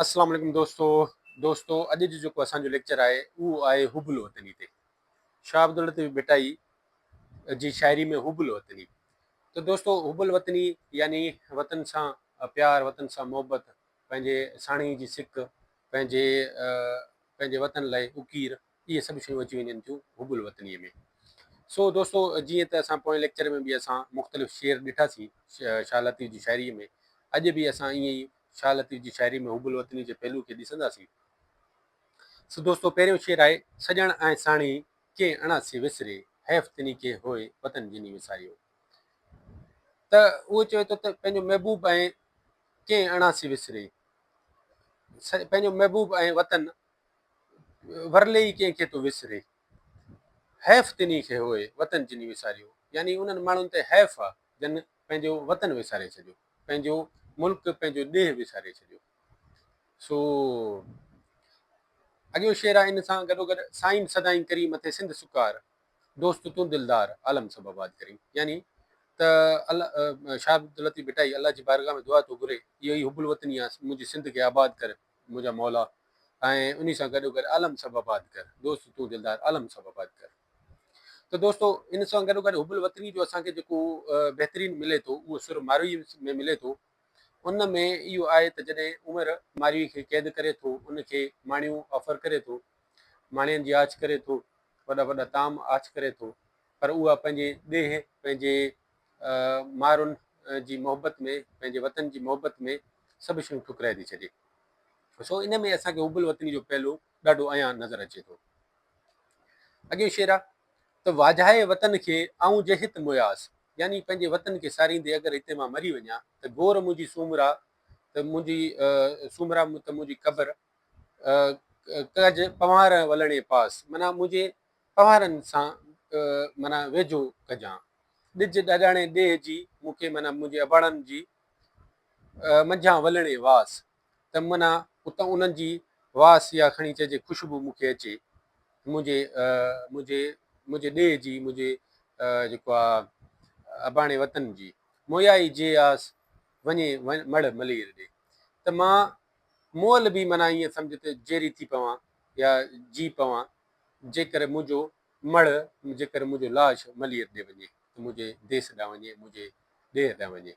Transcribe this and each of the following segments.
السلام عليڪم دوستو دوستو اڄ جو جيڪو اسان جو ليڪچر آهي اهو آهي حب الوطني تي شاهه عبداللطيف ڀٽائي جي شاعري ۾ حب الوطني ته دوستو حب الوطني يعني وطن سان پيار وطن سان محبت پنهنجي ساڻيهه جي سڪ پنهنجي پنهنجي وطن لاء اڪير اهي سڀ شيون اچي وڃن ٿيون حب الوطنيء ۾. سو دوستو جيئن ته اسان پوئين ليڪچر ۾ به اسان مختلف شعر ڏٺاسين شاهه لطيف جي شاعريء ۾ اڄ به اسان ائين ئي شاهه لطيف جي شاعريء ۾ حب الوطني جي پهلو کي ڏسنداسين. سو دوستو پهريون شعر آهي، سڄڻ ۽ ساڻيهه ڪئين اڻاسي وسري، حيف تني کي هوء وطن جني وساريو. ته اهو چوي ٿو ته پنهنجو محبوب ۽ ڪئين اڻاسي وسري، پنهنجو محبوب ۽ وطن ورلي ئي ڪنهن کي ٿو وسري. حيف تنهي کي هوء، وطن جني وساريو. يعني انهن ماڻهن تي حيف آ، جن پنهنجو وطن وساري ڇڏيو، پنهنجو ملڪ، پنهنجو ڏيهه وساري ڇڏيو. سو اڳيون شعر آ ان سان گڏوگڏ، سائين سدائين ڪرين مٿي سنڌ سڪار، دوست تون دلدار، عالم سڀ آباد ڪرين. يعني ته الله شاهه عبداللطيف ڀٽائي الله جي بارگاهه ۾ دعا ٿو گهري، اهو ئي حب الوطني آ، منهنجي سنڌ کي آباد ڪر. منهنجا مولا ۽ انهي سان گڏو گڏ عالم سڀ آباد ڪر دوست تون دلدار عالم سڀ آباد ڪر ته دوستو ان سان گڏو گڏ حب الوطني جو اسان کي جيڪو بهترين ملي ٿو اهو سر ماروي ۾ ملي ٿو ان ۾ اهو آهي ته جڏهن عمر ماروي کي قيد ڪري ٿو ان کي ماڻيون آفر ڪري ٿو ماڻين جي آڇ ڪري ٿو وڏا وڏا طعام آڇ ڪري ٿو پر اها پنهنجي ڏيهه پنهنجي مارن جي محبت ۾ پنهنجي وطن جي محبت ۾ سڀ شيون ٺڪرائي ٿي ڇڏي. سو ان ۾ اسان کي حب الوطني جو پهلو ڏاڍو عيان نظر اچي ٿو. اڳيون شعر آ ته واجهائي وطن کي آئون جي هت موياس يعني پنهنجي وطن کي ساريندي اگر هتي مان مري وڃان ته گور منهنجي سومرا ته منهنجي سومرا ته منهنجي قبر ڪج پنوار ولڻي پاس معنيٰ منهنجي پنوارن سان معنيٰ ويجهو ڪجان. ڏج ڏاڏاڻي ڏيهه جي مون کي معنيٰ منهنجي اباڻن جي منجهان ولڻي واس ته معنيٰ اتان انهن جي واس يا کڻي چئجي خوشبو مون کي اچي منهنجي منهنجي منهنجي ڏيهه جي منهنجي جيڪو آ اباڻي وطن جي مويائي جي آس وڃي مڙهه ملير ڏي ته مان مئل به معنيٰ ائين سمجهه ته جيئري ٿي پوان يا جي پوان جيڪر منهنجو مڙهه، جيڪر منهنجو لاش ملير ڏي وڃي ته منهنجي ديس ڏانهن وڃي، منهنجي ڏيهه ڏانهن وڃي.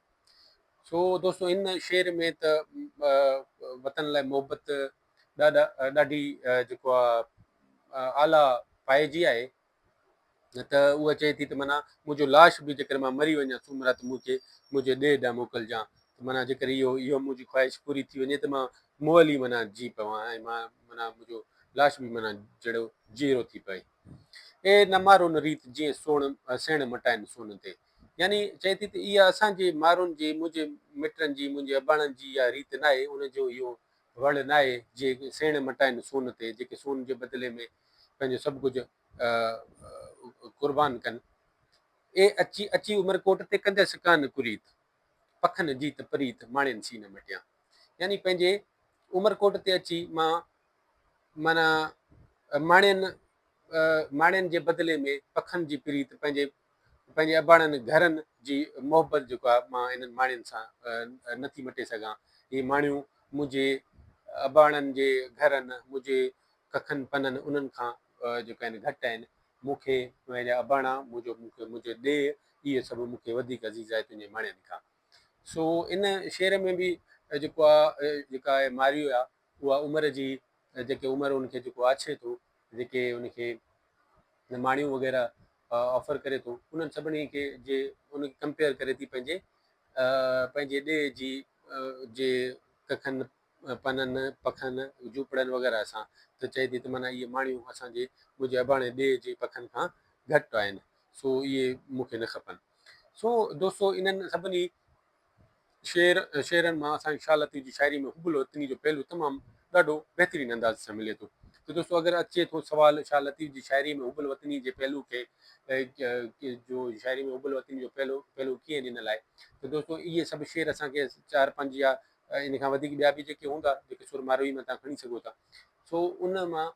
سو دوستو هن شعر ۾ ته وطن لاء محبت ڏاڍا ڏاڍي جيڪو آ اعليٰ پائي جي آهي ته اها چئي ٿي ته معنيٰ منهنجو لاش به جيڪر مان مري وڃان سومرا ته مون کي منهنجي ڏيهه ڏانهن موڪلجان ته معنيٰ جيڪر اهو اهو منهنجي خواهش پوري ٿي وڃي ته مان مئل ئي معنيٰ جي پوان ۽ مان معنيٰ منهنجو لاش به معنيٰ جهڙو جيئرو ٿي پئي. اي نه مارون ريت جيئن سوڻ سيڻ مٽائن سون تي. يعني چئي ٿي ته اها اسان جي مارون جي منهنجي مٽن جي منهنجي اباڻن جي اها ريت ناهي ان جو اهو وڙ ناهي جيئن سيڻ مٽائن سون تي جيڪي سون جي بدلي ۾ پنهنجو سڀ ڪجهه قربان ڪن. اي اچي اچي عمرڪوٽ تي ڪنديس ڪانه ڪريت. پکن جي ته پريت ماڻين سين نه مٽيان. يعني پنهنجي عمرڪوٽ تي اچي مان معنيٰ ماڻين ماڻين جي بدلي ۾ پکن جي پريت پنهنجي پنهنجي اباڻن گهرن جي محبت جيڪو آهي مان انهن ماڻين سان نٿي مٽي سگهان. هي ماڻيون منهنجي اباڻن جي گهرن منهنجي ڪکن پنن انهن کان جيڪو آهن گهٽ آهن. مون کي منهنجا اباڻا منهنجو مون کي منهنجو ڏيهه اهي سڀ مون کي وڌيڪ عزيز آهي تنهنجي ماڻين کان. سو ان شعر ۾ به جيڪو آ جيڪا آهي ماريو آ اها عمر جي جيڪي عمر ان کي جيڪو آڇي ٿو جيڪي ان کي ماڻيون وغيره آفر ڪري ٿو انهن سڀني کي جي ان کي ڪمپيئر ڪري ٿي پنهنجي پنهنجي ڏيهه جي جي ڪکن پنن پکن جهوپڙن وغيره سان ته چئي ٿي ته معنيٰ اهي ماڻيون اسان جي منهنجي اباڻي ڏيهه جي پکن کان گهٽ آهن سو اهي مون کي نه کپن. سو دوستو انهن سڀني شعر شعرن مان اسان کي شاهه لطيف جي شاعري ۾ حب الوطني جو پهلو تمام ڏاڍو بهترين انداز سان ملي ٿو ته دوستو اگر اچي ٿو سوال شاهه لطيف جي شاعري ۾ حب الوطني جي پهلو کي جو شاعري ۾ حب الوطني جو پهلو پهلو ڪيئن ڏنل آهي ته دوستو اهي سڀ شعر اسان کي چار پنج يا ان کان وڌيڪ ٻيا به جيڪي هوندا جيڪي سر ماروي مان تان کڻي سگهو ٿا سو ان مان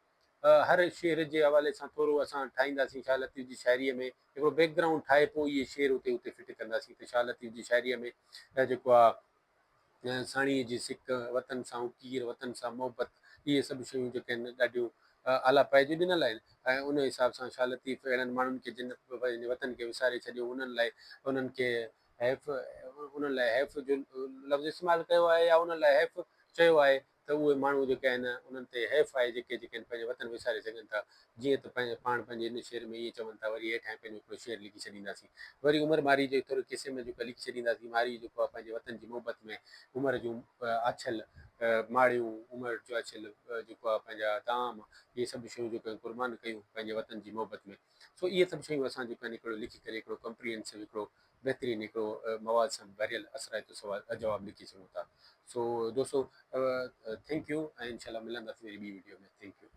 هر شعر جي حوالي سان ٿورو اسان ٺاهينداسين شاهه لطيف جي شاعريء ۾ هڪڙو بيڪ گرائونڊ ٺاهي پوء اهي شعر اتي اتي فٽ ڪنداسين ته شاهه لطيف جي شاعريء ۾ جيڪو آ ساڻيهه جي سڪ، وطن سان اڪير، وطن سان محبت، اهي سڀ شيون جيڪي آهن ڏاڍيون اعليٰ پائي جون ڏنل آهن ۽ ان حساب سان شاهه لطيف اهڙن ماڻهن کي جن پنهنجي وطن کي وساري ڇڏيو انهن لاء انهن کي حيف انهن لاء حيف جو لفظ استعمال ڪيو آهي يا انهن لاء حيف چيو آهي ته اهي ماڻهو جيڪي آهن انهن تي حيف آهي جيڪي جيڪي پنهنجو وطن وساري سگهن ٿا جيئن ته پنهنجو پاڻ پنهنجي ان شعر ۾ ائين چون ٿا وري هيٺ آء پنهنجو هڪڙو شعر لکي ڇڏينداسين وري عمر مارئي جي ٿوري قصي ۾ جيڪو لکي ڇڏينداسين مارئي جيڪو آهي پنهنجي وطن جي محبت ۾ عمر جون آڇيل ماڙيون عمر جو آڇيل جيڪو آهي پنهنجا طعام اهي سڀ شيون جيڪو آهن قربان ڪيون پنهنجي وطن جي محبت ۾ سو اهي سڀ شيون اسان جيڪو آهن هڪڙو لکي ڪري هڪڙو ڪمپريهنسو هڪڙو بهترين هڪڙو مواد سان ڀريل اثرائتو سوال جواب لکي سگهون ٿا سو دوستو thank you ۽ انشاء الله ملنداسين وري ٻي ويڊيو ۾ thank you.